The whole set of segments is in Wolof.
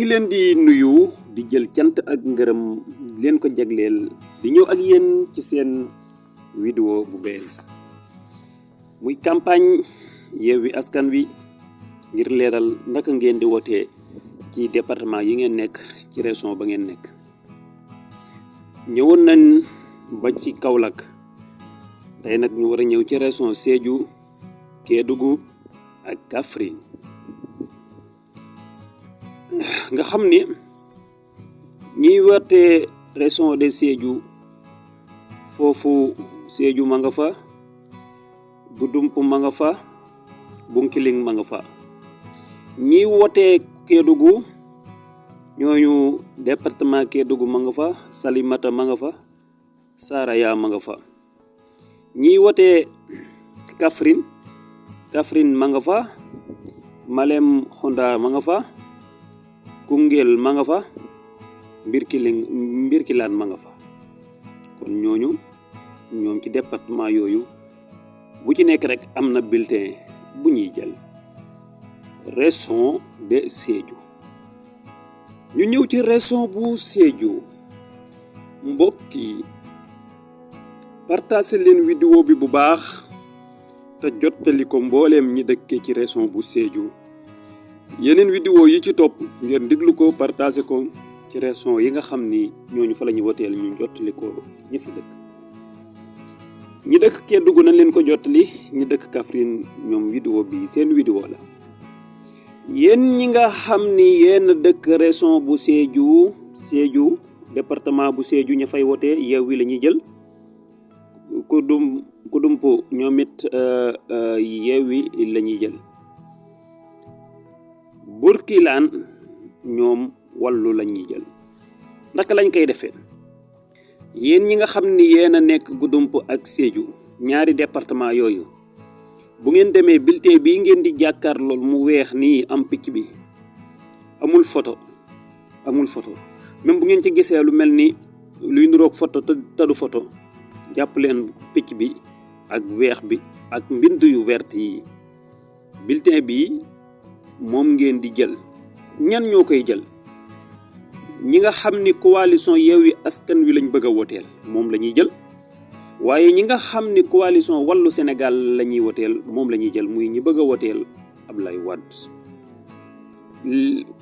leen di nuyu di jël cant ak ngërëm di leen ko jagleel di ñëw ak yéen ci seen vidéo bu bees muy campagne Yewwi Askan Wi ngir leeral naka ngeen di wootee ci département yi ngeen nekk ci région ba ngeen nekk. ñëwoon nañ ba ci Kaolack tey nag ñu war a ñëw ci région Sédhiou Kédougou ak Kaffrine nga xam ni ñiy wootee région de Sédhiou foofu Sédhiou ma nga fa, Goudomp ma nga fa, Bounkiling ma nga fa. ñiy wootee Kédougou ñooñu département Kédougou ma nga fa, Salimata ma nga fa, Saraya ma nga fa. ñiy wootee Kaffrine ma nga fa, Malem Honda ma nga fa, Koungheul ma nga fa, Mbirkilaan ma nga fa. kon ñooñu ñoom ci département yooyu bu ci nekk rek am na bulletin bu ñuy jël. région de Sédhiou ñu ñëw ci région bu Sédhiou mbokk yi partagé leen vidéo bi bu baax te jottali ko mbooleem ñi dëkkee ci région bu Sédhiou. yeneen vidéo yi ci topp ngeen déglu ko partagé ko ci région yi nga xam ni ñooñu fa la ñu woteel ñu jottali ko ñi fa dëkk. ñi dëkk Kédougou nañ leen ko jottali, ñi dëkk Kaffrine ñoom vidéo bi seen vidéo la. yéen ñi nga xam ni yéen dëkk région bu Sédhiou département bu Sédhiou ña fay wotee Yewwi la ñuy jël. Goudomp ñoom it Yewwi la ñuy jël. Bounkiling ñoom Wallu la ñuy jël. naka lañ koy defee yéen ñi nga xam ni yéen a nekk Goudomp ak Sédhiou ñaari département yooyu bu ngeen demee bulletin bii ngeen di jàkkaar lool mu weex nii am picc bi amul photo même bu ngeen ci gisee lu mel ni luy niroog photo te du photo jàpp leen picc bi ak weex bi ak mbind yu vert yi. bulletin bi moom ngeen di jël. ñan ñoo koy jël? ñi nga xam ni coalition Yewwi Askan Wi lañ bëgg a woteel moom la ñuy jël, waaye ñi nga xam ni coalition Wallu Sénégal la ñuy woteel moom la ñuy jël, muy ñi bëgg a woteel Ablaye Wade.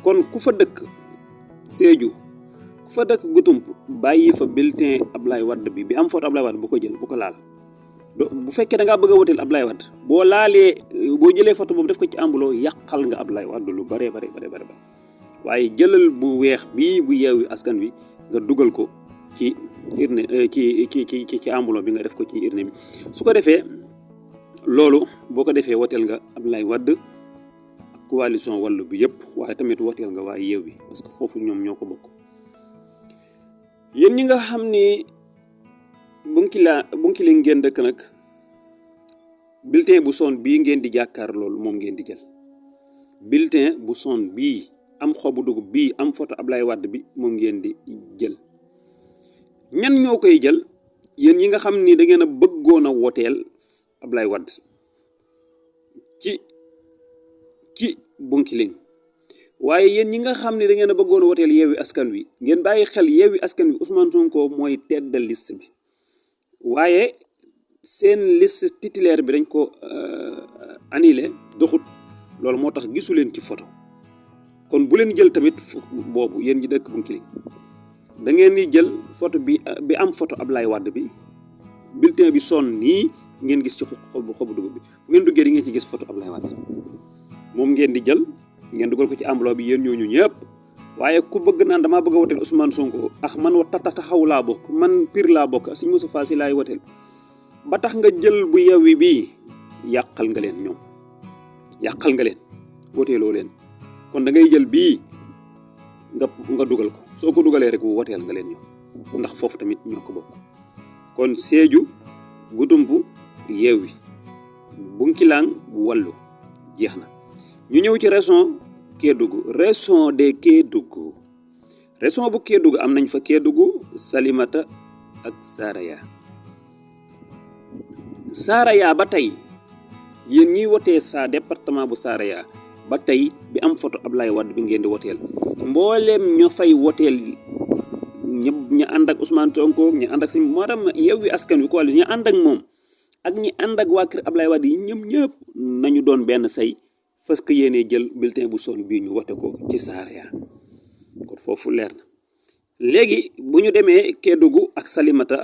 kon ku fa dëkk Sédhiou, ku fa dëkk Goudomp bàyyi fa bulletin Ablaye Wade bi am photo Ablaye Wade bu ko jël, bu ko laal. bu fekkee da ngaa bëgg a woteel Ablaye Wade boo jëlee photo boobu def ko ci ambuloo yàqal nga Ablaye Wade lu bare. waaye jëlal bu weex bii bu Yewwi Askan Wi nga dugal ko ci urne ci ambuloo bi nga def ko ci urne bi. su ko defee loolu boo ko defee woteel nga Ablaye Wade ak coalition Wallu bi yëpp, waaye tamit woteel nga waa Yewwi parce que foofu ñoom ñoo ko bokk. yéen ñi nga xam ni Bounkiling ngeen dëkk nag bulletin bu son bii ngeen di jàkkaar loolu moom ngeen di jël. bulletin bu son bii am xobu dugub bii am photo Ablaye Wade bi moom ngeen di jël. ñan ñoo koy jël? yéen ñi nga xam ni da ngeen a bëggoon a woteel Ablaye Wade ci Bounkiling, waaye yéen ñi nga xam ne da ngeen a bëggoon a woteel Yewwi Askan Wi ngeen bàyyi xel Yewwi Askan Wi Ousmane Sonko mooy tête de liste bi, waaye seen liste titulaire bi dañ ko annulé doxut. loolu moo tax gisu leen ci photo. kon bu leen jël tamit boobu yéen ñi dëkk Bounkiling da ngeen di jël photo bi am photo Ablaye Wade bi, bulletin bi sonn nii ngeen gis ci xobu dugub bi. bu ngeen duggee di ngeen ci gis photo Ablaye Wade moom ngeen di jël ngeen dugal ko ci enveloppe bi yéen ñooñu ñëpp. waaye ku bëgg naan damaa bëgg a woteel Ousmane Sonko man taxaw laa bokk, man Pire laa bokk, Serigne Moustapha Sy laay woteel ba tax nga jël bu Yewwi bii yàqal nga leen. ñoom yàqal nga leen, woteeloo leen. kon da ngay jël bii nga dugal ko, soo ko dugalee rek woteel nga leen ñoom, ndax foofu tamit ñoo ko bokk. kon Sédhiou Goudomp Yewwi, Bounkiling Wallu jeex na. ñu ñëw ci région Kédougou. région de Kédougou bu Kédougou am nañ fa Kédougou, Salimata ak Saraya ba tey yéen ñiy wotee sa département bu Saraya ba tey bi am photo Ablaye Wade bi ngeen di woteel mbooleem ñoo fay woteel ña ànd ak Ousmane Sonko ña ànd ak si maanaam Yewwi Askan Wi coalition ña ànd ak moom ak ñi ànd ak waa kër Ablaye Wade yi ñëpp nañu doon benn say fas que yéenee jël bulletin bu son bii ñu wote ko ci Saraya kon foofu leer na. léegi bu ñu demee Kédougou ak Salimata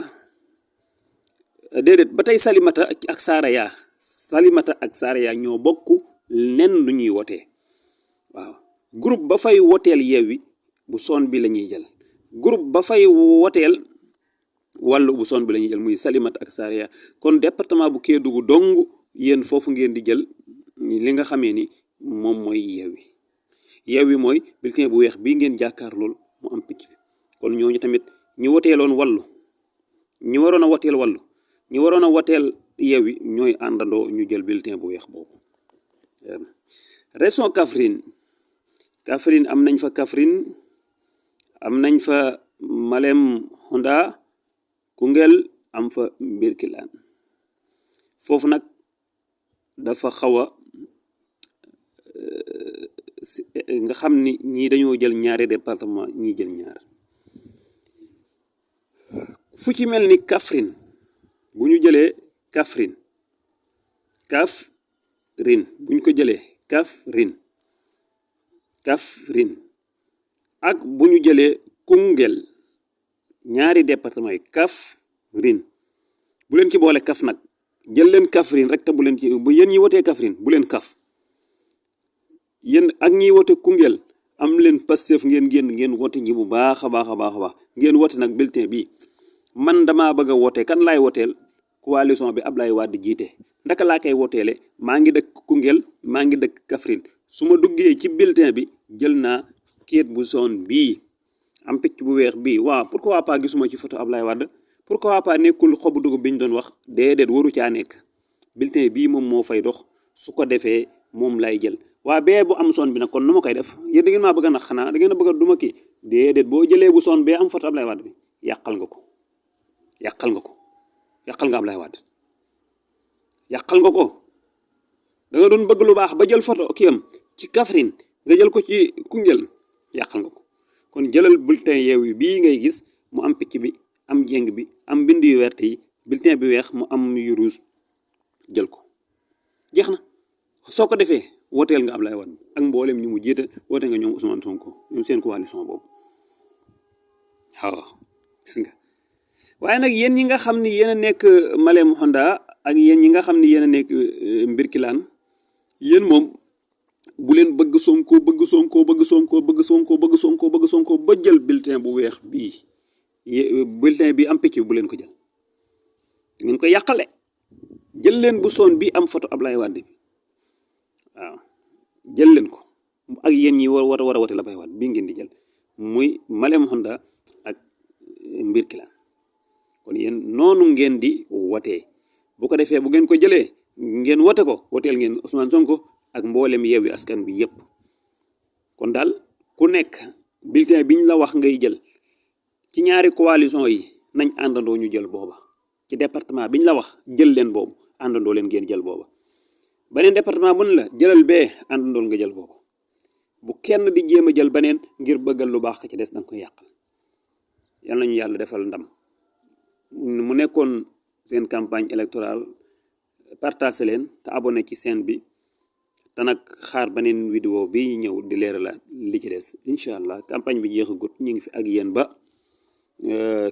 déedéet ba tey Salimata ak Saraya ñoo bokk nen lu ñuy wotee waaw groupe ba fay woteel Yewwi bu son bi la ñuy jël groupe ba fay woteel wàllu bu son bi la ñuy jël muy Salimata ak Saraya kon département bu Kédougou dong yéen foofu ngeen di jël li nga xamee ni moom mooy Yewwi mooy bulletin bu weex bii ngeen jàkkaar lool mu am picc bi kon ñooñu tamit ñi woteeloon wàllu ñi waroon a woteel wàllu ñi waroon a woteel Yewwi ñooy àndandoo ñu jël bulletin bu weex boobu. région Kaffrine am nañ fa Kaffrine am nañ fa Malem Honda Koungheul am fa Birkilane foofu nag dafa xaw a nga xam ni ñii dañoo jël ñaari département ñii jël ñaar fu ci mel ni Kaffrine bu ñu jëlee Kaffrine bu ñu ko jëlee Kaffrine ak bu ñu jëlee Koungheul ñaari département yi Kaffrine bu leen ci boole kaf nag jël leen Kaffrine rek te bu leen ci bu yéen ñi wotee Kaffrine bu leen kaf yéen ak ñiy wote Koungheul am leen Pastef ngeen wote ñi bu baax a baax ngeen wote nag bulletin bi man damaa bëgg a wote kan laay woteel coalition bi Ablaye Wade jiite ndaka laa koy woteele maa ngi dëkk Koungheul maa ngi dëkk Kaffrine su ma duggee ci bulletin bi jël naa kayit bu son bii am picc bu weex bii waaw pourquoi pas gisuma ci photo Ablaye Wade pourquoi pas nekkul xobu dugub bi ñu doon wax déedéet waru caa nekk bulletin bii moom moo fay dox su ko defee moom lay jël waa bee bu am son bi nag kon nu ma koy def yéen da ngeen maa bëgg a nax xanaa da ngeen a bëgg a duma kii déedéet boo jëlee bu son bee am photo Ablaye Wade bi yàqal nga Ablaye Wade yàqal nga ko da nga doon bëgg lu baax ba jël photo kii am ci Kaffrine nga jël ko ci Koungheul yàqal nga ko kon jëlal bulletin Yewwi bii ngay gis mu am picc bi am jéng bi am bind yu wert yi bulletin bi weex mu am yu rouge jël ko jeex na soo ko defee woteel nga Ablaye Wade ak mboolem ñu mu jiite wote nga ñoom Ousmane Sonko ñoom seen coalition boobu waaw gis nga waaye nag yéen ñi nga xam ni yéen a nekk Malem Honda ak yéen ñi nga xam ni yéen a nekk Birkilane yéen moom bu leen bëgg Sonko ba jël bulletin bu weex bii bulletin bi am picc bi bu leen ko jël ngeen ko yàqale jël leen bu son bi am photo Ablaye Wade bi waaw jël leen ko ak yéen ñi war a wote Ablaye Wade bii ngeen di jël muy Malem Honda ak Birkilane kon yéen noonu ngeen di wotee bu ko defee bu ngeen ko jëlee ngeen wote ko woteel ngeen Ousmane Sonko ak mboolem Yewwi Askan Wi yépp kon daal ku nekk bulletin biñ la wax ngay jël ci ñaari coalition yi nañ àndandoo ñu jël booba ci département biñ la wax jël leen boobu àndandoo leen ngeen jël booba beneen département mun la jëlal bee àndandool nga jël booba bu kenn di jéem a jël beneen ngir bëggal lu baax ka ci des danga koy yàqal yal nañu yàlla defal ndam mu nekkoon seen campagne électorale partagé leen te abonné ci chaîne bi te nag xaar beneen vidéo bi ñëw di leeralaat li ci des incha allah campagne bi jeexagut ñu ngi fi ak yéen ba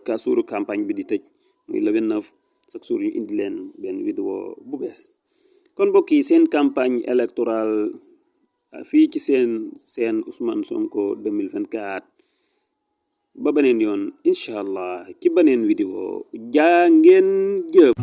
ka suuru campagne bi di tëj muy le 29 chaque jour ñu indi leen benn vidéo bu bees kon mbokk yi seen campagne électorale fii ci seen Ousmane Sonko 2024 ba beneen yoon incha allah ci beneen vidéo jaa ngeen jëf